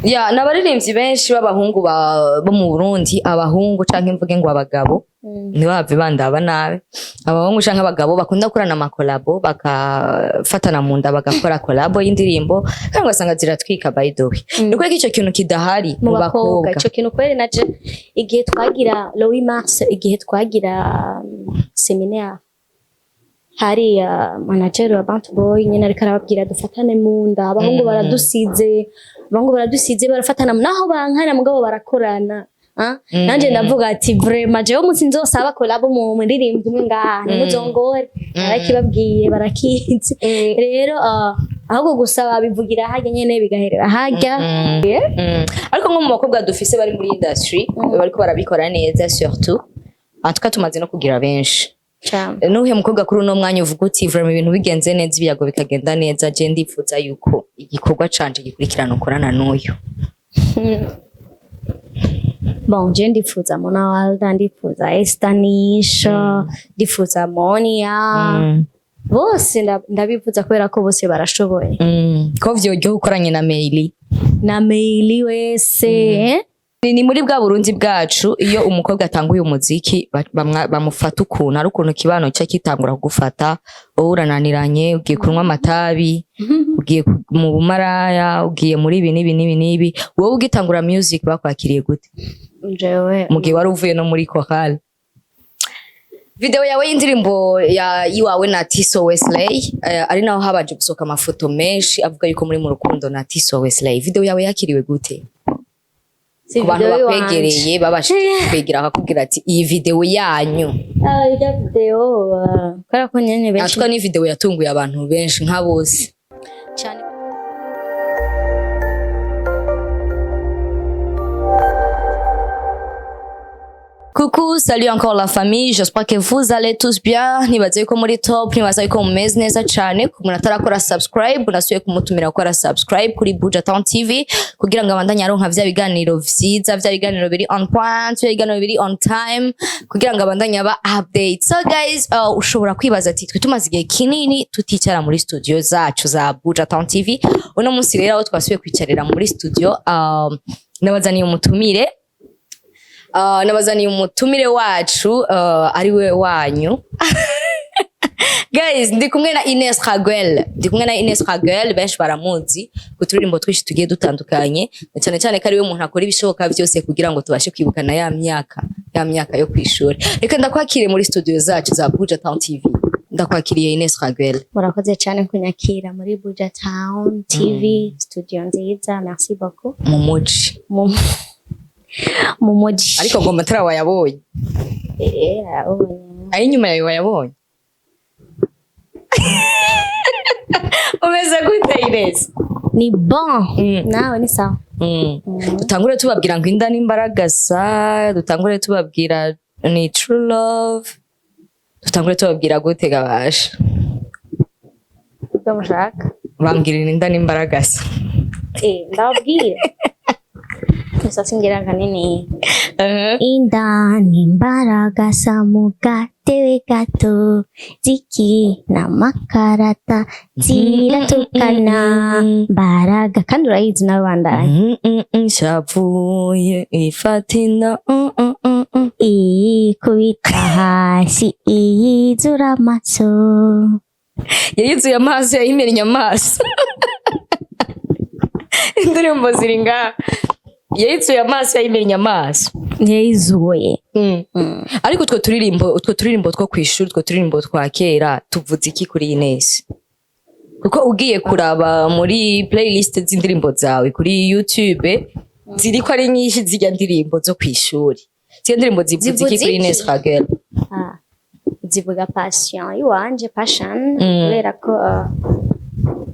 Ya, n'abaririmbyi benshi b'abahungu bo mu Burundi, abahungu canke mvuge ngo abagabo, ntibahave bandaba nabi, abahungu canke abagabo bakunda gukorana amacollabo, bakafatana mu nda, bagakora collabo y'indirimbo kandi ugasanga ziratwika. By the way, ni kubera ko ico kintu kidahari mu bakobwa? Ico kintu kweri naje igihe twagira le 8 mars, igihe twagira séminaire, hari manager wa Bantu Boy nyene ariko arababwira dufatane mu nda, abahungu baradusize, abahungu baradusize, barafatana naho bankana mugabo barakorana. Ah? Nanje ndavuga ati vraiment jewe umunsi nzosaba collabo mu muririmbyi umwe ngaha ntimuzongore, narakibabwiye, barakizi. Rero ahubwo gusa babivugira harya nyene bigaherera harya. Ariko nko mu bakobwa dufise bari muri industry bariko barabikora neza, surtout en tout cas tumaze no kugira benshi, Cane. nuhe mukobwa kuri uno mwanya uvuga uti vraiment ibintu bigenze neza, ibiyago bikagenda neza, je ndifuza yuko igikorwa canje gikurikirana ukorana n'uyu? Bon, je ndifuza Mona Walda, ndifuza Esther Nish, ndifuza Monia, bose ndabifuza kubera ko bose barashoboye. Ko vyoryoha ukoranye na Meili? Na Meili wese, eh? Ni muri bwa Burundi bwacu, iyo umukobwa atanguye umuziki bamufata ukuntu, ari ukuntu kibano cye kitangura kugufata: wowe urananiranye, ugiye kunywa amatabi, ugiye mu bumaraya, ugiye muri ibi n'ibi n'ibi n'ibi. Wowe ugitangura music bakwakiriye gute? Jewe mu gihe wari uvuye no muri chorale, video yawe y'indirimbo ya iwawe na Tiso Wesley, ari naho habanje gusohoka amafoto menshi avuga yuko muri mu rukundo na Tiso Wesley, video yawe yakiriwe gute Si ku bantu video iwanje. bakwegereye, babashije kwegera bakakubwira ati iyi video yanyu? Ah, irya video kubera ko nyene benshi Natwe ni video yatunguye abantu benshi nka bose. Cyane. Coucou, salut encore la famille, j'espère que vous allez tous bien. Nibaze yuko muri top, nibaze yuko mumeze neza cyane. Ku muntu atarakora subscribe, nasubiye kumutumira gukora subscribe kuri Buja Town TV kugira ngo abandanye aronka vya biganiro vyiza, vya biganiro biri on point, vya biganiro biri on time, kugira ngo abandanye aba update. So guys, ushobora kwibaza ati twe tumaze igihe kinini tuticara muri studio zacu za Buja Town TV. Uno munsi rero aho twasubiye kwicarira muri studio, nabazaniye umutumire, nabazaniye umutumire wacu, ari we wanyu. Guys, ndi kumwe na Ines Raguel, ndi kumwe na Ines Raguel. Benshi baramuzi ku turirimbo twinshi tugiye dutandukanye, na cyane cyane ko ari we muntu akora ibishoboka byose kugira ngo tubashe kwibukana ya myaka yo kwishuri. Reka ndakwakire muri studio zacu za Buja Town TV. Ndakwakiriye, Ines Raguel. Murakoze cyane kunyakira muri Buja Town TV, studio nziza, merci beaucoup. Mu muji. Mu muji. Ariko ngo amatara wayabonye? Eh, arabonye. Ari inyuma yawe, wayabonye? Umeze gute, Ines? Ni bon. Nawe ni sawa? Dutangure tubabwira ngo inda n'imbaragasa, dutangure tubabwira ni true love, dutangure tubabwira gute gabasha? Ibyo mushaka. Bambwirira inda n'imbaragasa. Eh, ndababwira gusa singira kanini. Inda n'imbaragasa mu gatebe gato, ziki n'amakarata ziratukana mbaraga, kandi urayizi nawe, bandanye. Shavuye ifata inda. Iyikubita hasi iyizura amaso. Yayizuye amaso, yayimennye amaso. Indirimbo ziri ngaha. Yayizuye amaso, yayimennye amaso. Yayizuye. Ariko utwo turirimbo two kwishuri, utwo turirimbo twa kera, tuvuze iki kuri Ines? Kuko ugiye kuraba muri playlist z'indirimbo zawe kuri YouTube, ziriko ari nyinshi zirya ndirimbo zo kwishuri. Zirya ndirimbo zivuze iki Zivuze kuri iki? Ines Raguel? Ah, zivuga passion iwanje, passion, kubera ko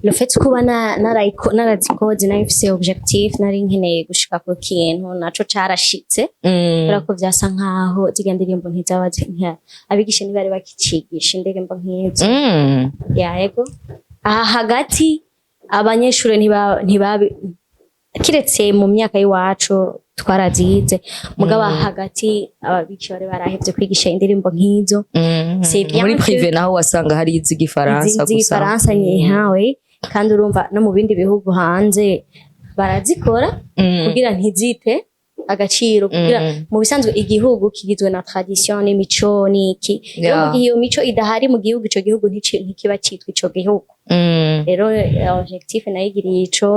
le fait kuba narazikoze nari mfise objectif, nari nkeneye gushika ku kintu, naco carashitse, kubera ko vyasa nkaho zirya ndirimbo ntizaba abigisha ntibari bakicigisha indirimbo nk'izo. Ya, yego, aha hagati abanyeshuri ntibabi kiretse mu myaka y'iwacu twarazize, mugabo aha hagati ababigisha bari barahevye kwigisha indirimbo nk'izo. C'est bien Muri privé naho wasanga hari iz'igifaransa gusa. Z'igifaransa nyihawe, kandi urumva no mu bindi bihugu hanze Barazikora kugira ntizite agaciro, kugira mu bisanzwe igihugu kigizwe na tradition n'imico n'iki. Rero mu gihe iyo mico idahari mu gihugu, ico gihugu ntikiba citwa ico gihugu. Rero objectif nayigiriye ico.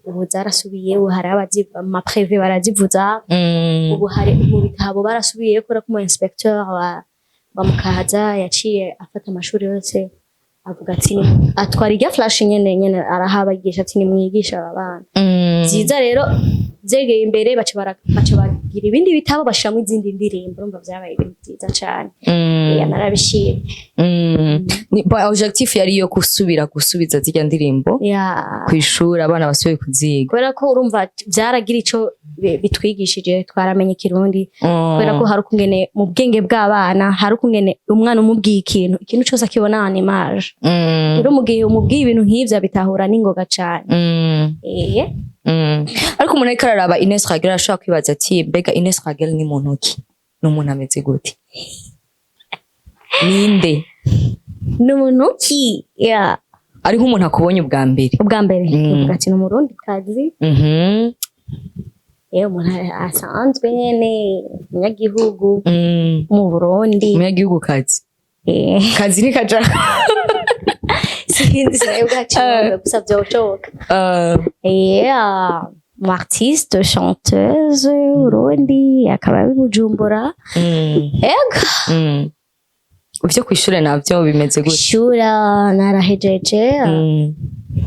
Ubu zarasubiye, ubu hari ama privé barazivuza. Ubu hari mu bitabo barasubiye, kubera ko umu inspecteur wa Mukaza yaciye afata amashuri yose, avuga ati atwara irya flash nyene nyene, arahabagisha ati: "Nimwigisha aba bana." Vyiza rero vyegeye imbere, baca bagira ibindi bitabo, bashiramo izindi ndirimbo. Urumva vyabaye ibintu vyiza cane. Narabishimye. Bon, objectif yari iyo gusubira gusubiza zirya ndirimbo kw'ishuri, abana basubiye kuziga. Kubera ko urumva vyaragira ico bitwigishije, twaramenye Ikirundi. Kubera ko hari ukungene mu bwenge bw'abana, hari ukungene umwana umubwiye ikintu cose akibona en image. Rero mu gihe umubwiye ibintu nk'ivyo, abitahura n'ingoga cane. Ariko umuntu ariko araraba Ines Raguel arashobora kwibaza ati: "Mbega Ines Raguel ni muntu ki? Ni umuntu ameze gute? Ninde?" Ni umuntu ki? Yeah. Ari nk'umuntu akubonye ubwa mbere. Ubwa mbere uvuga ati ni Umurundi kazi. Yewe, umuntu asanzwe nyene, umunyagihugu mu Burundi. Umunyagihugu kazi. Kazi nikaja. Sinzi, sinabwaciye gusa vyoshoboka. Yeah, umu artiste chanteuse Burundi, akaba ari Bujumbura. Ego. Ivyo kw'ishure navyo bimeze gute? Shura narahejeje.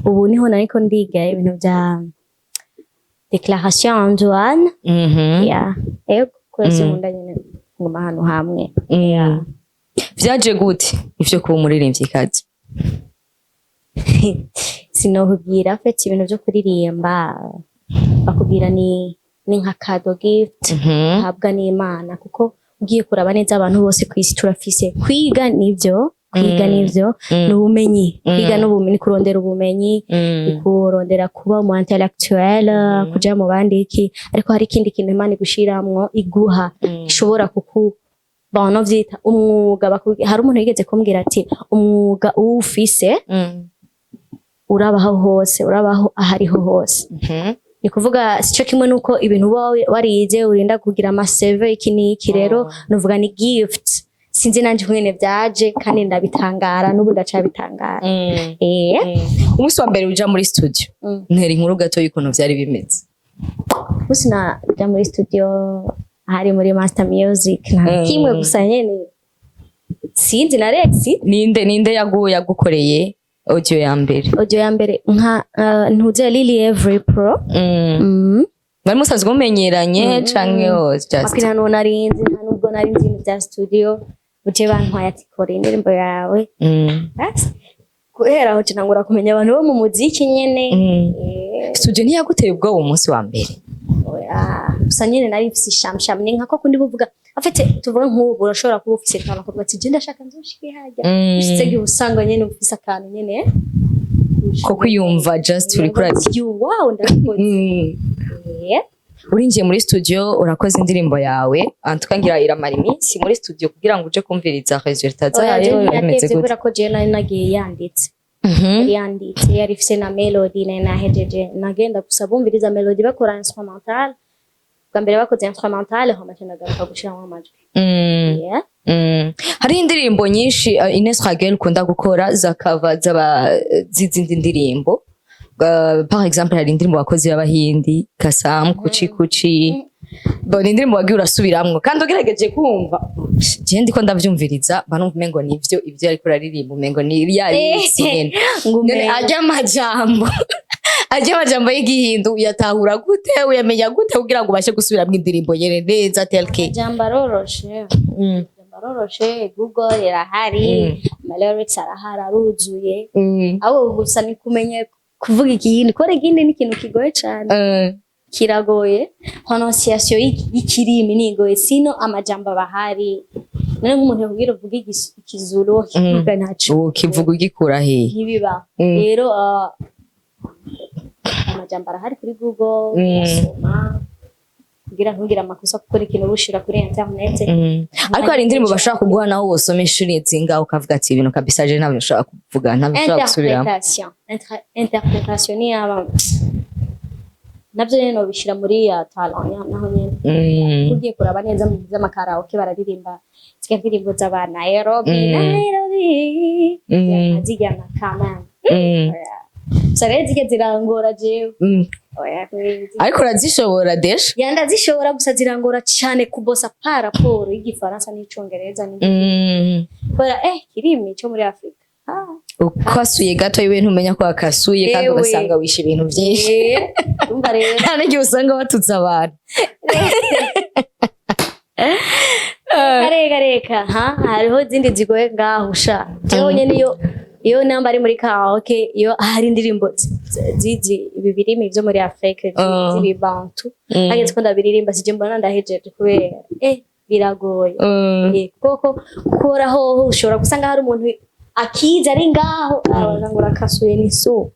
Ubu niho nariko ndiga ibintu vya déclaration en douane. Yeah, ego, kubera sinkunda nyene nguma ahantu hamwe. Vyaje gute ivyo kuba umuririmvyikazi? Sinokubwira. En fait, ibintu vyo kuririmba bakubwira ni nka cadeau, gift uhabwa n'Imana, kuko ugiye kuraba neza, abantu bose ku isi turafise kwiga. Nivyo, kwiga nivyo, ni ubumenyi. Kwiga n'ubumenyi, kurondera ubumenyi, kurondera kuba umu intellectuel, kuja mu bandi iki. Ariko hari ikindi kintu Imana igushiramwo, iguha, ishobora kuku, bon, novyita umwuga. Hari umuntu yigeze kumbwira ati: "Umwuga uwufise urabaho hose, urabaho ahariho hose." Ni kuvuga sico kimwe nuko ibintu uba warize urinda kugira ama CV, iki n'iki. Rero nuvuga ni gift. Sinzi nanje ukungene vyaje, kandi ndabitangara n'ubu ndacabitangara. Umunsi wa mbere uja muri studio, ntera inkuru gato y'ukuntu vyari bimeze. Musi naja muri studio, hari muri Master Music, nta kimwe gusa nyene, sinzi na Rex. Ninde yagukoreye audio ya mbere? Audio ya mbere nka ntuze Lily Every Pro. Mwari musanzwe mumenyeranye canke oh, just Api, nta n'uwo narinzi, nta nubwo nari nzi ibintu bya studio. Uje bantwaye ati: "Kora indirimbo yawe." Basi, guhera aho ntangura kumenya abantu bo mu muziki nyene. Studio ntiyaguteye ubwoba umunsi wa mbere? Oya, gusa nyene nari mfise ishamsham, ni nka ko kundi buvuga afite, tuvuga nk'ubu urashobora kuba ufise talent, ukavuga ati: "Je ndashaka nzoshike harya." Ushitse gihe usanga nyene ufise akantu nyene ko kwiyumva, just uriko ati: "Wow, ndabikoze." Urinjiye muri studio, urakoze indirimbo yawe, antuka ngira iramara iminsi muri studio kugira ngo uje kumviriza résultat Oya, je zayo, bimeze ntiyatevye gute? kubera ko je nari nagiye yanditse. Yari yanditse, yari ifise na melody, nari nahejeje. Nagenda gusa bumviriza melody, bakora instrumental. Bwa mbere bakoze instrumental, hama nca ndagaruka gushiramo amajwi. Yeah. Hari indirimbo nyinshi Ines Raguel ukunda gukora za cover z'aba z'izindi ndirimbo. Par exemple, hari indirimbo wakoze y'Abahindi, Kasam Kuchi Kuchi. Bon, ni indirimbo wagiye urasubiramwo, kandi ugerageje kumva, je ndiko ndavyumviriza, mba numva umengo nivyo ivyo ariko uraririmba, umengo ni ya lyrics nyene. Ngo None umengo. Arya amajambo y'igihindu uyatahura gute, uyamenya gute kugira ngo ubashe gusubiramwo indirimbo nyene neza tel que? Jambo aroroshe. Jambo aroroshe, Google irahari. Ama lyrics arahari, aruzuye. Ahubwo gusa ni kumenya kuvuga ikihindi, kubera igihindi ni ikintu kigoye cane. Kiragoye, prononciation y'ikirimi nigoye, sino amajambo aba ahari. None nk'umuntu yakubwira uvuge Ikizulu, kivuga ntaco. Ukivuga ugikura hehe? Ntibiba. Rero amajambo arahari kuri Google. Urasoma kugira ntugire amakosa, kuko ikintu uba ushira kuri internet. Ariko hari indirimbo bashobora kuguha naho wosoma inshuro zingahe ukavuga ati: "Ibintu kabisa je ntabyo nshobora kuvuga, ntabyo nshobora gusubiramo." Interpretation, interpretation ni yaba Navyo nyene nobishira muri ya talent naho nyene. Ugiye kuraba neza mu vy'amakaraoke, bararirimba zirya ndirimbo z'aba Nairobi, Nairobi. Ya, zirya na kamana. Gusa rero zirya zirangora jewe. Oya, Ariko urazishobora déjà. Ya, ndazishobora, gusa zirangora cane kubosa par rapport y'igifaransa n'icongereza ni kubera kirimi cyo muri Afrika. Ah. Ukasuye gato iwe ntumenya ko wakasuye kandi Ewe. ugasanga wishe ibintu byinshi. Eh, urumva rero. Nta n'igihe usanga batutse abantu. Reka reka, ha hariho izindi zigoye ngaho sha. Jewe nyene iyo namba ari muri karaoke, iyo hari indirimbo zizi ibi birimi vyo muri Afrika z'ibibantu, hageze ko ndabiririmba, sije mbona ndahejeje kubera biragoye. Koko gukora hoho ushobora gusanga hari umuntu akiza ari ngaho abona ngo urakasuye n'isu.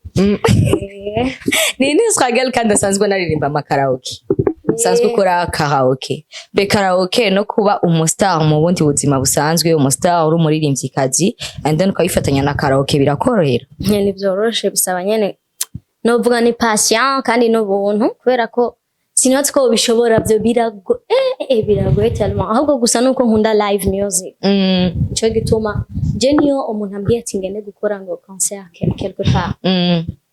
Ni Ines Raguel kandi asanzwe anaririmba amakaraoke, usanzwe ukora karaoke. Be karaoke no kuba umustar mu bundi buzima busanzwe, umustar uri umuririmvyikazi and then ukabifatanya na karaoke, birakorohera? Nyene vyoroshe, bisaba nyene novuga ni patient kandi n'ubuntu, kubera ko sinibaza ko bishobora byo biragoye tellement. Ahubwo gusa nuko nkunda live music, nico gituma je niyo umuntu ambwiye ati ngende gukora ngo concert quelque part,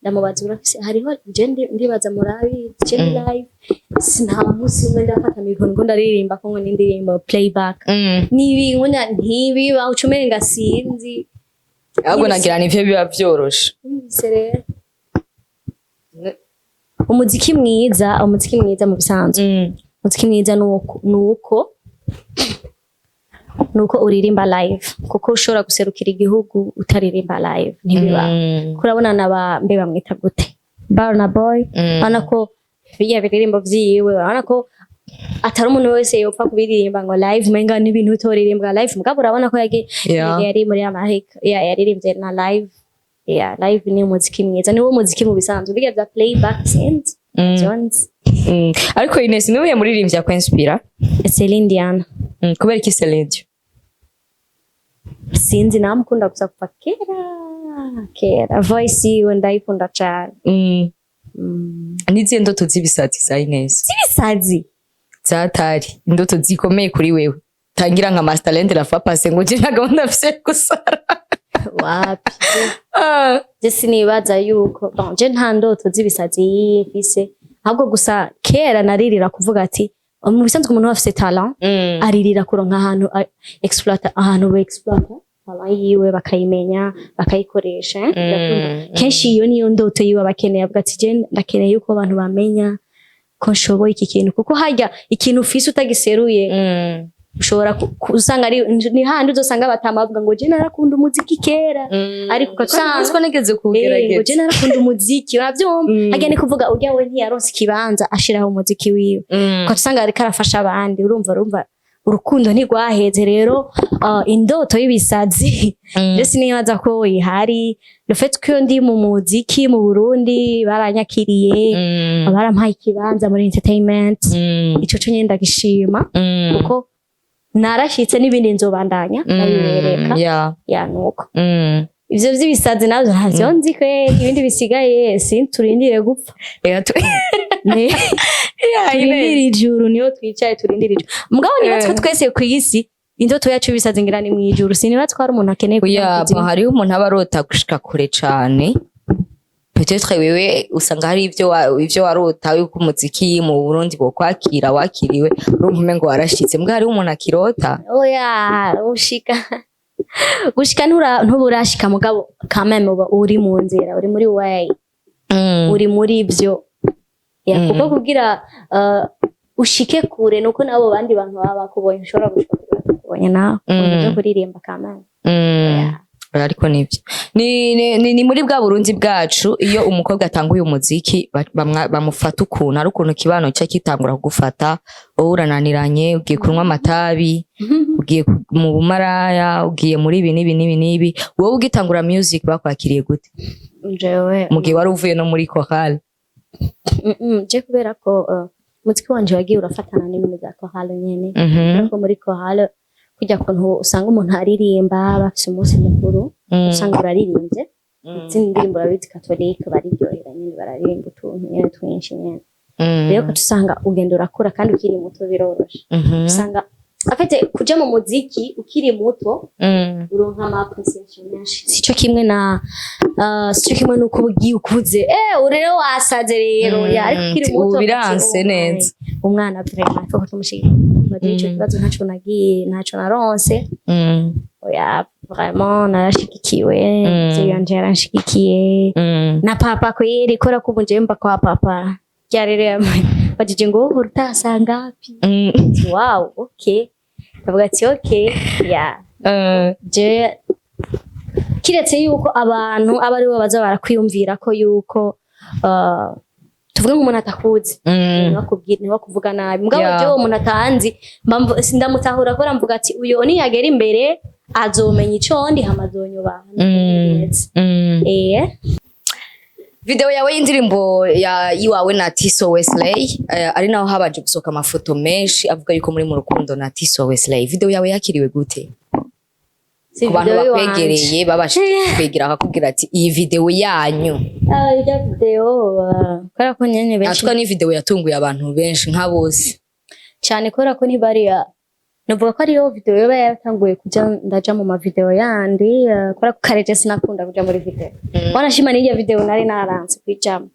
ndamubaza urafise hariho je ndibaza murabi je ni live, sinta munsi umwe ndafata micro ngo ndaririmba ko ngo n'indirimbo playback. Nibi nkunda ntibiba ucumenga sinzi. Ahubwo nagira nivyo biba vyoroshe. Numvise rero umuziki mwiza mu bisanzwe, umuziki mwiza nuko uririmba live, kuko ushobora guserukira igihugu utaririmba live ntibiba. Kurabona naba mbe bamwita gute, Burna Boy, urabona ko bijya biririmbo vyiwe, urabona ko atari umuntu wese yopfa kubiririmba ngo live, menga n'ibintu utoririmbwa live, mugabo urabona ko yagiye yari muri Amerika, yaririmbye na live. Yeah, live ni umuziki mwiza, niwo muziki mu bisanzwe. Bijya bya playback sinzi. Jones. Ariko Ines, niwe muririmbyi akwinspira? Celine Dion. Kubera iki Celine Dion? Sinzi, namukunda gusa kuva kera kera, voice yiwe ndayikunda cane. N'izihe ndoto z'ibisazi za Ines? Z'ibisazi? Zatari indoto zikomeye kuri wewe, tangira nka Masterland la fois passée ngo je nta gahunda mfise yo gusara. Wapi. Je sinibaza yuko, bon, je nta ndoto z'ibisazi mfise, ahubwo gusa kera naririra kuvuga ati mu bisanzwe umuntu aba afise talent, aririra kuronka ahantu exploita, ahantu ba exploita talent yiwe, bakayimenya, bakayikoresha, eh? Kenshi iyo niyo ndoto yiwe aba akeneye, avuga ati je ndakeneye yuko abantu bamenya ko nshoboye iki kintu, kuko harya ikintu ufise utagiseruye ushobora usanga ari ni handi uzosanga batama bavuga ngo je narakunda umuziki kera, ariko ugasanga Siko nigeze ngo je kuwugerageza. narakunda umuziki, uravyumva? Harya ni kuvuga urya we ntiyaronse ikibanza ashiraho umuziki wiwe, ugasanga ariko arafasha abandi. Urumva urukundo ntirwaheze. Rero indoto y'ibisazi je sinibaza ko ihari. Le fait ko iyo ndi mu muziki mu Burundi baranyakiriye, barampaye ikibanza muri entertainment, ico co nyene ndagishima, kuko narashitse n'ibindi nzobandanya ndabibereka. Ya, nuko ivyo vy'ibisazi navyo ntavyo nzi kweri. Ibindi bisigaye sinturindire gupfa. Turindire ijuru, niyo twicaye turindire ijuru. Mugabo nibatse ko twese kw'isi indoto yacu y'ibisazi ngira ni mw'ijuru. Sinibatse ko hari umuntu akeneye kuja mu Oya, kuzimu. Hariho umuntu aba arota gushika kure cane. Peut-être wewe usanga hari ivyo warota yuko umuziki mu Burundi bokwakira, wakiriwe, urumva umengo warashitse, mbwa hariho umuntu akirota. Oya, ushika gushika ntuburashika, mugabo quand même uba uri mu nzira, uri muri way, uri muri ivyo. Ya, kuko kugira ushike kure nuko nabo bandi bantu baba bakubonye, ushobora gushika kure bakubonye nawe mm. byo kuririmba quand même. Ariko nivyo ni muri bwa Burundi bwacu, iyo umukobwa atanguye umuziki bamufata ukuntu ari ukuntu kibano cye kitangura kugufata: wowe urananiranye, ugiye kunywa amatabi, ugiye mu bumaraya, ugiye muri ibi n'ibi n'ibi n'ibi. Wowe ugitangura music bakwakiriye gute? Jewe mu gihe wari uvuye no muri chorale? Je kubera ko umuziki wanje wagiye urafatana n'ibintu bya chorale nyene, kubera ko muri chorale kujya kuntu usanga umuntu aririmba bafise umunsi mukuru, usanga uraririmbye izindi ndirimbo, urabizi katolike bariryohera nyene, bararirimba utuntu nyene twinshi nyene. Rero ugaca usanga ugenda urakura kandi ukiri muto biroroshe. Usanga afite kuja mu muziki ukiri muto, uronka ama appréciation menshi. Sico kimwe nuko ugiye ukuze, rero wasaze rero. Ya, ariko ukiri Ubu muto biranse uti, oh, neza. Umwana vraiment faut ko tumushyigikira. Ico kibazo ntaco nagiye, ntaco naronse. Oya, vraiment narashigikiwe. Umuvyeyi wanje yaranshigikiye na papa kweri, kubera ko ubu njewe mba kwa papa. Rya rero bajije ngo uhora utasanga wapi? Ati wow, okay, ndavuga ati okay, ya. Je kiretse yuko abantu aba aribo baza barakwiyumvira ko yuko tuvuge nk'umuntu atakuzi, ntibakuvuga nabi, mugabo jewe uwo muntu atanzi sindamutahura, kubera mvuga ati uyo niyagera imbere azomenya ico ndi, hama azonyubaha. Video yawe y'indirimbo ya iwawe na Tiso Wesley, ari naho habanje gusohoka amafoto menshi avuga yuko muri mu rukundo na Tiso Wesley. Video yawe yakiriwe gute Si ku bantu video yiwanje. bakwegereye, babashije kwegera bakakubwira ati iyi video yanyu? Ah, irya video, kubera ko nyene benshi Natwe ni video yatunguye abantu benshi nka bose. Cyane, kubera ko ntibariya novuga ko ariyo video yoba yaratanguye kuja ndaja mu ma video yandi, kubera ko kare je sinakunda kuja muri video. Wanashima n'irya video nari naranse kwijamo.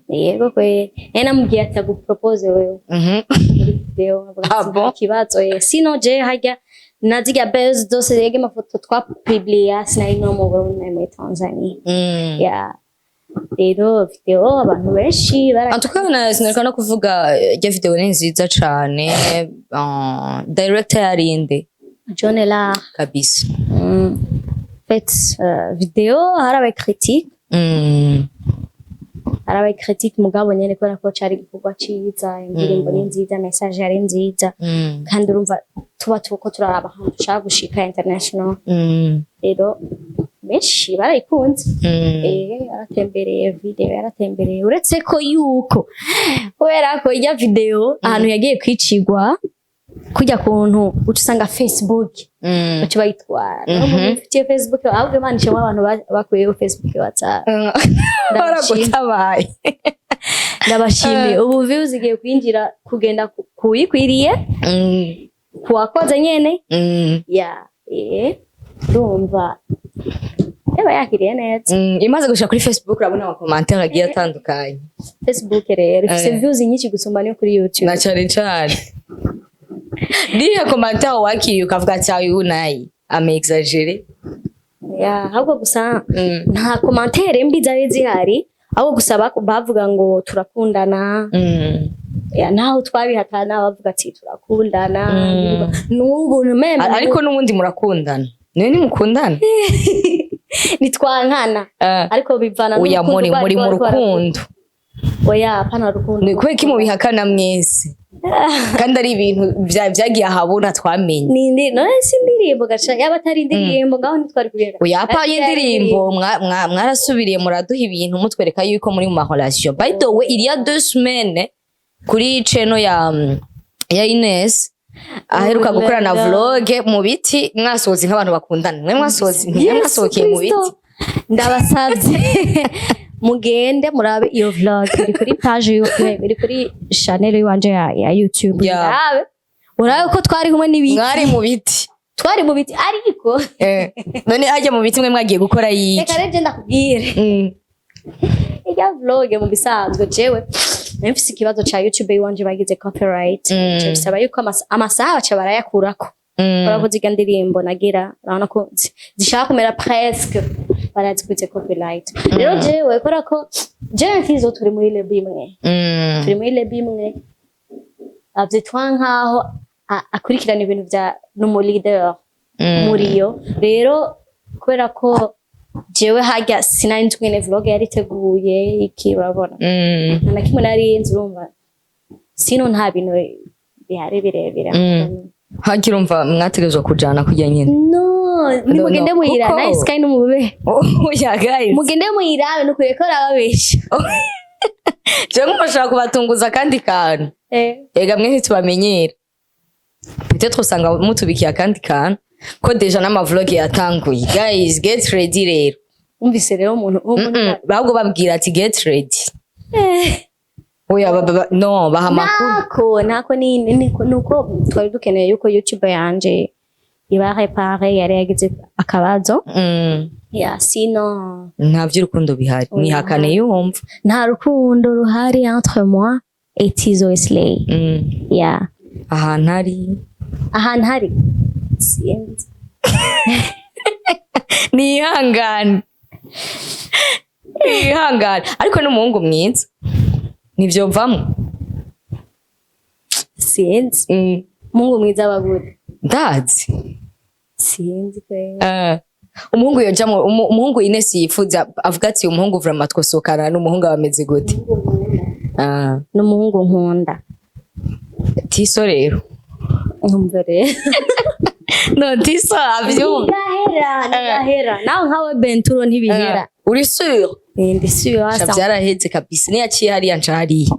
Yego kwe, nari namubwiye ati agupropose wewe muri video, avuga Ah ati bon? nta kibazo. Sino je harya na zirya buzz zose yege amafoto twapubliya, sinari no mu Burundi, nari muri Tanzania. Ya, rero video abantu benshi bara En tout cas, sinareka no kuvuga, irya video ni nziza cane. Director yarinde? John La. Kabisa. Fait, video harabaye critique. Harabaye critique, mugabo nyene kubera ko cari igikorwa ciza, indirimbo ni nziza, message yari nziza. Kandi urumva tuba tuko turaraba ahantu dushaka gushika international. Rero benshi barayikunze. Yaratembereye, video yaratembereye, uretse ko yuko kubera ko ijya video ahantu yagiye kwicigwa kujya kuntu uca usanga Facebook baca bayitwara. Umuntu ufitiye Facebook, ahubwo Imana ishimwe, abantu bakuyeho Facebook, WhatsApp. Baragutabaye. Ndabashimiye. Ubu views zigiye kwinjira kugenda kuyikwiriye kuwakoze nyene. Ya, ndumva eba yakiriye neza. Imaze gushika kuri Facebook, urabona ama commentaire agiye atandukanye. Facebook rero ifise views nyinshi gusumba niyo kuri YouTube. Na cane cane niyo commentaire wakiriye ukavuga ati ayu nayi ame exagéré? Ya, ahubwo gusa nta commentaire mbi zari zihari, ahubwo gusa bavuga ngo turakundana. Ya, naho twabihatana bavuga ati turakundana. N'ubu même. Ariko n'ubundi murakundana, niwe nimukundana. Nitwankana. Ariko bivana Oya, n'urukundo muri rwari muri mu rwari rukundo. Oya, hapana rukundo. Ni kubera ko mubihakana mwese kandi ari ibintu vyagiye ahabona twamenye? Ni indi none si indirimbo gaca, yaba atari indirimbo ngaho ntitwari kubera. Oya, apa y'indirimbo mwarasubiriye muraduha ibintu mutwereka yuko muri mu ma relation. By the way, il y a 2 semaines kuri channel ya Ines aheruka gukora na vlog mu biti, mwasohotse nk'abantu bakundana. Mwe mwasohotse, mwe mwasohokeye mu biti. Ndabasabye mugende murabe iyo vlog, iri kuri page iri kuri channel yiwanje ya YouTube. Urabe ko twari kumwe n'ibiti. Mwari mu biti. Twari mu biti, ariko None hajya mu biti mwe mwagiye gukora yiki? Reka rero je ndakubwire. Irya vlog mu bisanzwe jewe nari mfise ikibazo ca YouTube yiwanje, bagize copyright. Bica bisaba yuko amasaha baca barayakurako. Kubera ko zirya ndirimbo nagira urabona ko zishaka kumera presque barazikutse copyright. Rero jewe kubera ko jewe ntizo turi muri label imwe, turi muri label imwe, avyitwa nkaho akurikirana ibintu vya n'umu leader muri yo. Rero kubera ko jewe harya sinari nzi ingene vlog yari iteguye iki, urabona, nta na kimwe nari nzi, urumva sino nta bintu bihari birebire. Hagira urumva mwategerezwa kujana kurya nyene. No, nimugende No, muyira kuko- nice kandi numube. Oya guys. Mugende muyirabe, nukwiye ko rababesha. Jewe nkushaka kubatunguza akandi kantu. Ega mwe ntitubamenyera, peut-être usanga mutubikiye akandi kantu ko déjà n'ama vlog yatanguye. Guys, get ready rero. Umvise rero umuntu Ahubwo babwira ati get ready. Oya, no baha amakuru. Ntako ni nuko twari dukeneye yuko YouTube yanje iba réparée, yari yagize akabazo. Ya, sino Nta vy'urukundo bihari? Oya. Nihakane yumva. Nta rukundo ruhari entre moi et Tizo Slay. Ya. Ahantu ari? Ahantu hari sinzi. Nihangane, nihangane, ariko n'umuhungu mwiza ntivyovamwo. Sinzi. Mungu mwiza abagure. Ndazi. Sinzi kweli. Umuhungu yojamwo, umuhungu Ines yifuza, avuga ati umuhungu vraiment twosohokana, n'umuhungu aba ameze gute? Ah, n'umuhungu nkunda. Tiso rero. Nkumva rero. No, Tiso avyumva. Ntigahera, ntigahera nawe nkawe Benturo, ntibihera. Uri sûr? Ndi sûr. Sha, vyaraheze kabisa, niyaciye hariya nca hariya.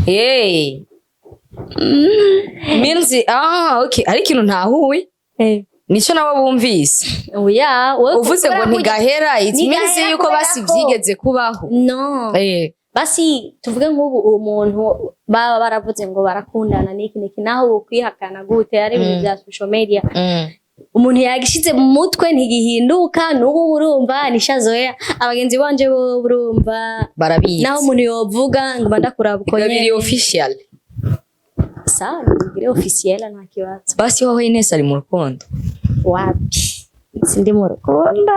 Hey. Means, ah, okay, hari ikintu ntahuye. Nico nabo bumvise. Oya, wowe Uvuze ngo kubera ko ntigahera, it means Ntigahera yuko kubera basi ko vyigeze kubaho. No. Basi tuvuge nk'ubu umuntu baba baravuze ngo barakundana n'iki n'iki, naho wokwihakana gute, ari ibintu bya social media. Umuntu yagishize mu mutwe ntigihinduka, n'ubu urumva nishazoya abagenzi banje bo urumva. Barabizi. Naho umuntu yovuga ngo mba ndakuraba uko Biba biri nyene. official. Sawa, nibigire officiel, nta kibazo. Basi wowe Ines ari mu rukundo? Wapi, sindi mu rukundo.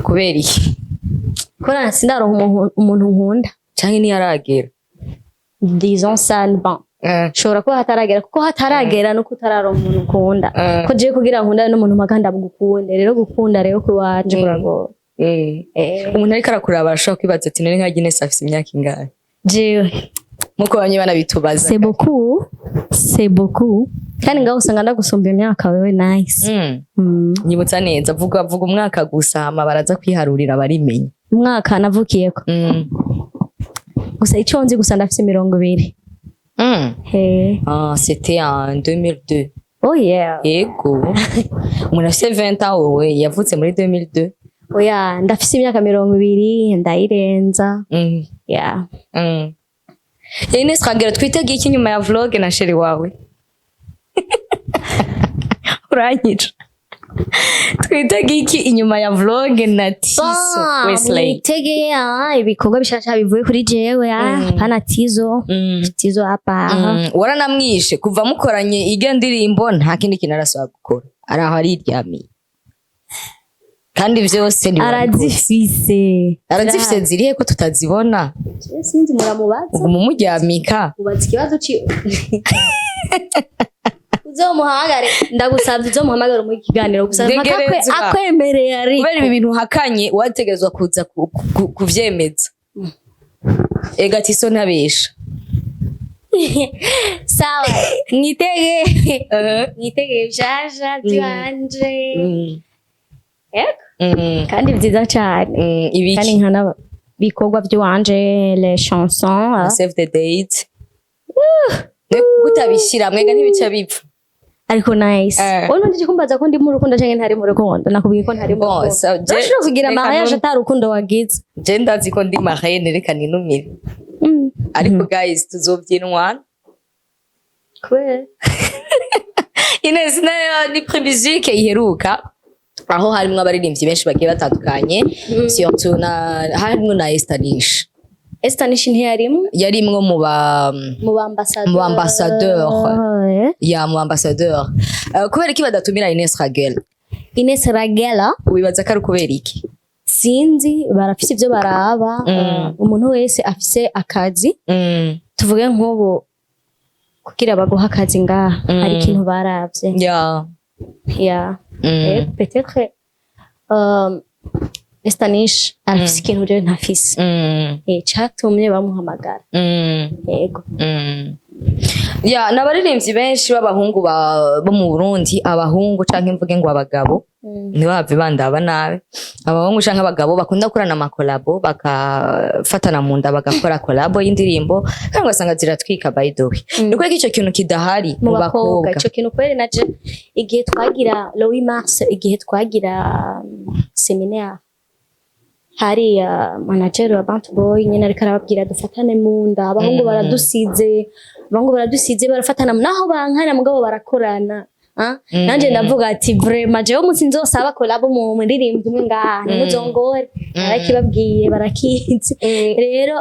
Kubera iki? Kubera sindaronka umuntu nkunda. Canke ntiyaragera? Disons ça, bon, ushobora kuba hataragera, kuko hataragera nuko utararonka umuntu ukunda. Ko jewe kugira nkundane n'umuntu mpaka ndamugukunde, rero gukunda rero kuwanje kuragora. Umuntu ariko arakuraba arashobora kwibaza ati none nka Ines afise imyaka ingahe? Jewe? Nkuko bamwe banabitubaza. C'est beaucoup, c'est beaucoup, kandi ngaho usanga ndagusumba imyaka wewe, nice. Nyibutsa neza, vuga, vuga umwaka gusa, hama baraza kwiharurira barimenya. Umwaka navukiyeko? Gusa icyo nzi gusa ndafise 20. He. Ah, c'était en 2002. Oh yeah. Yego, umuntu afise 20 ans, wowe yavutse muri 2002. Oya, ndafise imyaka 20, ndayirenza. Yeah. Ines twagera twitege iki nyuma ya vlog na chéri wawe? Uranyica. Twitege iki inyuma ya vlog na Tiso Wesley? Mwitege ibikorwa bishasha bivuye kuri jewe, pana Tizo. Tizo hapa. Waranamwishe kuva mukoranye irya ndirimbo, nta kindi kintu arasaba gukora, araho ariryamiye kandi vyose ni Arazifise. Arazifise zirihe ko tutazibona? Je sinzi, muramubaza. Uguma umuryamika. Ubaza ikibazo ci uzomuhamagare, ndagusabye uzomuhamagare mu kiganiro gusa mpaka Ntegerezwa. akwemereye ariko. Kubera ibi bintu uhakanye, wategerezwa kuza kuvyemeza. Ega Tiso ntabesha. Sawa, mwitege, mwitege bishasha byanje. Yego. Kandi vyiza cane. Ibiki? Kandi nkana bikorwa by'iwanje, les chansons. Save the date kutabishyira mwega ntibica bipfa. Ariko nice. Wowe ntuje kumbaza ko ndi mu rukundo canke ntari mu rukundo, nakubwiye ko ntari mu Bon, rukundo. so Urashobora kugira reka mariage ata rukundo wagize. Je ndazi ko ndi marraine, reka ninumire. Ariko guys, tuzobyinwa. Kubera? Ines nayo ni Primusic iheruka, aho harimwo abaririmbyi benshi bagiye batandukanye, surtout na harimwo na Esther Nish. Esther Nish ntiyarimwo. Yarimwo mu ba Mu ba ambassadeur. Mu ambassadeur. Ya, mu ambassadeur. Kubera iki badatumira Ines Raguel? Ines Ragela. Wibaza ko ari ukubera iki? Sinzi, barafise ivyo baraba. Umuntu wese afise akazi, tuvuge nk'ubu kugira baguha akazi ngaha, hari ikintu baravye. Ya. Peut-être Esther Nish arafise ikintu rero ntafise, catumye bamuhamagara. Yego. Ya, ni abaririmbyi benshi b'abahungu bo mu Burundi, abahungu canke mvuge ngo abagabo, ntibave bandaba nabi, abahungu canke abagabo bakunda gukorana amakolabo, bakafatana mu nda bagakora kolabo y'indirimbo kandi ugasanga ziratwika. By the way, ni kubera ko ico kintu kidahari mu bakobwa? Ico kintu kweri naje igihe twagira le 8 mars, igihe twagira séminaire. Hari manager wa Bantu Boy nyene ariko arababwira dufatane mu nda, abahungu baradusize, abahungu baradusize, barafatana naho bankana, mugabo barakorana. Ah, nanje ndavuga ati vraiment jewe umunsi nzosaba collabo mu muririmbyi umwe ngaha ntimuzongore, narakibabwiye, barakizi. Rero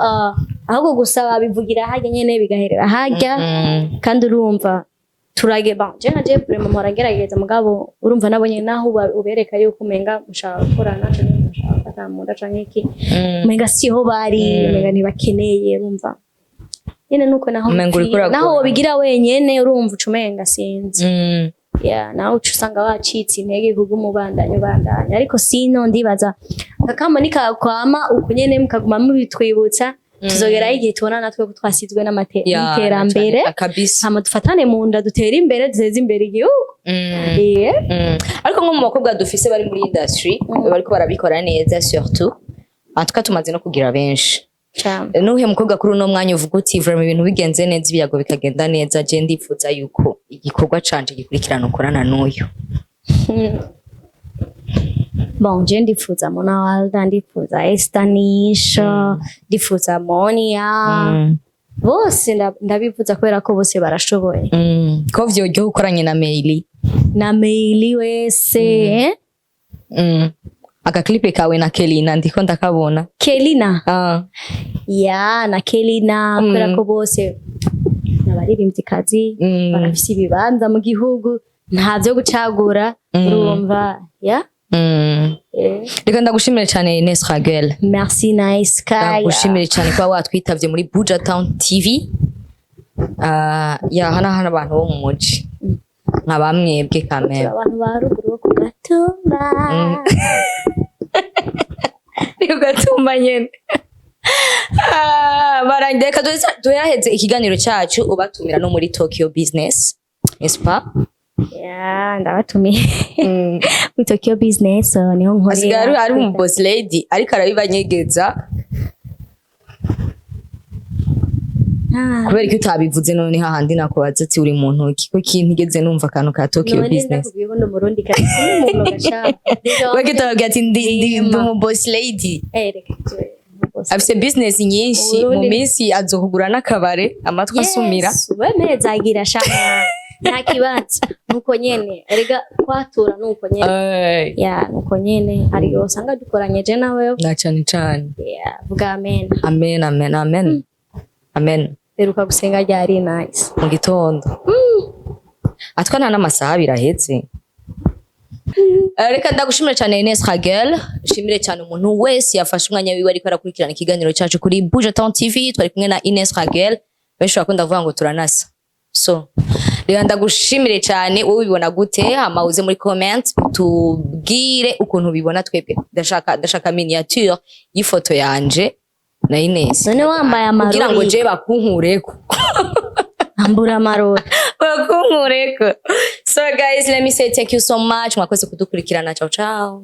ahubwo gusa babivugira harya nyene bigaherera harya. Kandi urumva turage, bon, je nka je vraiment mpora ngerageza, mugabo urumva nabonye naho ubereka yuko umenga mushaka gukorana canke mushaka gufata mu nda canke iki, umenga siho bari, umenga ntibakeneye. Urumva nyene nuko naho Umenga uriko bipfira. uragora. Naho wobigira wenyene, urumva uca umenga sinzi. Yeah, nawe uca usanga wacitse intege kubwo umubandanya ubandanya, ariko sino ndibaza akamo nikakwama uko nyene mukaguma mubitwibutsa, tuzogeraho igihe tubona natwe ko twasizwe n'iterambere. Kabisa. Hama dufatane mu nda, dutere imbere, duteze imbere igihugu. Yeah. Ariko nko mu bakobwa dufise bari muri industry bariko barabikora neza, surtout en tout cas tumaze no kugira benshi, Cane. nuhe mukobwa kuri uno mwanya uvuga uti vraiment ibintu bigenze neza, ibiyago bikagenda neza, je ndifuza yuko igikorwa canje gikurikirana ukorana n'uyu? Bon, je ndifuza Mona Walda, ndifuza Esther Nish, ndifuza Monia. Bose ndabifuza kubera ko bose barashoboye. Ko vyoryoha ukoranye na Meili. Na Meili wese, eh? Agaklipe kawe na Kelina ndiko ndakabona. Kelina. Ah. Ya, na Kelina, kubera ko bose n'abaririmvyikazi, barafise ibibanza mu gihugu, nta vyo gucagura. Urumva ya. Reka ndagushimire cyane, Ines Raguel. Merci, Nice Kaya. Ndagushimire cyane kuba watwitavye muri Buja Town TV. Ah, ya hano hano abantu bo mu muji nka bamwebwe kamere. Abantu ba ruguru bo ku Gatumba. Ni ku Gatumba nyene. Ah, barangiye, reka duheraheze ikiganiro cyacu ubatumira no muri Tokyo Business, n'est-ce pas? Ya, ndabatumiye muri Tokyo Business, niho nkorera. Asigaye ari umu boss lady, ariko arabibanyegeza. Ah. Kubera ko utabivuze none hahandi nakubaza ati uri mu ntoki ko kintigeze numva akantu ka Tokyo None Business. ndakubwiye ko ndi Umurundi kabisa, n'umuntu gashaka. Kubera ko utababwira ati ndi umu boss lady. Eh, reka Afise business nyinshi mu minsi azokugura n'akabare, amatwi asumira. Yes, wemezagira shaka, nta kibazo, nuko nyene erega kwatura nuko nyene. Ya, nuko nyene hari igihe usanga dukoranye je nawe. Na cane cane. Ya, vuga amen. Amen, amen, amen, amen. Heruka gusenga ryari, Nice? Mu gitondo, atwa nta n'amasaha abiri ahetse. Reka ndagushimire cyane, Ines Raguel. Nshimire cyane umuntu wese yafashe umwanya wiwe ariko arakurikirana ikiganiro cyacu kuri Buja Town TV. Twari kumwe na Ines Raguel, benshi bakunda kuvuga ngo turanasa. So reka ndagushimire cyane. Wowe ubibona gute? Hama uze muri comment tubwire ukuntu ubibona. Twebwe ndashaka miniature y'ifoto yanje na Ines. None wambaye kugira ngo amarori? je bakunkureko. Ambura amarori. Bakunkureko. So guys, let me say thank you so much, mwakoze kudukurikirana. Ciao ciao.